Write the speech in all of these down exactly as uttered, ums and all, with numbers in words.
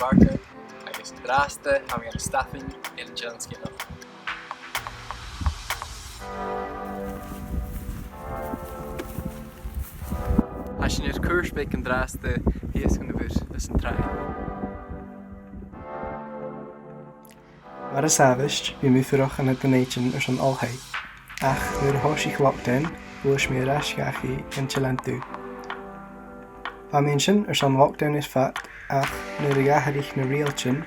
Barker, agus an-dràsta tha mi ann an Stafainn air an t-Eilean Sgitheanach. Tha sinn air cuairt bheag an-dràsta shìos chun a' mhuir anns an tràigh. Mar as àbhaist, bidh mi a' fuireach ann an Dùn Èideann airson oilthigh, ach nuair a thòisich lockdown, ghluais mi air ais dhachaigh dhan t-Eilean Dubh. Bha mi an sin airson lockdown air fad, ach nuair a dh'atharraich na riaghailtean,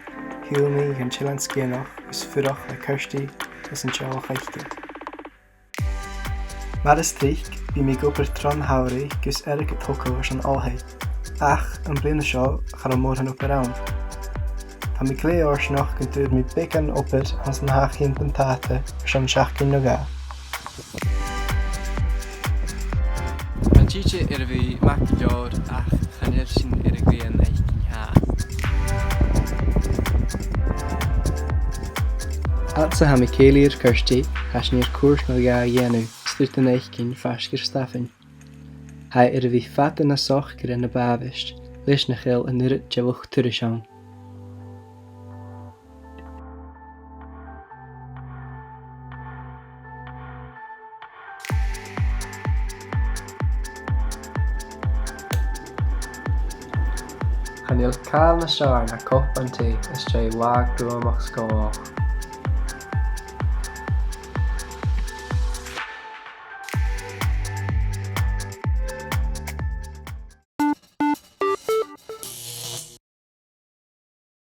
shiubhail mi dhan t-Eilean Sgitheanach is fuireach le Kirsty is an teaghlach aice. Mar as trice, bidh mi ag obair tron t-samhradh gus airgead a thogail airson oilthigh, ach am bliadhna seo cha robh mòran obair ann. Tha mi glè fhortanach gun d' fhuair mi beagan obair anns na h-achaidhean buntàta airson seachdain no dhà. Tha an t-sìde air a bhith math gu leòr, ach chan eil sinn air a' ghrian fhaicinn fhathast. Fhad 's a tha mi a' cèilidh air Kirsty, tha sinn air cuairt no dhà a dhèanamh, is tha Dùn Èideann faisg air Stafainn. Tha e air a bhith fada nas socaire na b' àbhaist, leis nach eil an uiread de luchd-turais ann. Chan eil càil nas fheàrr na cupan tì às dèidh latha gruamach sgòthach.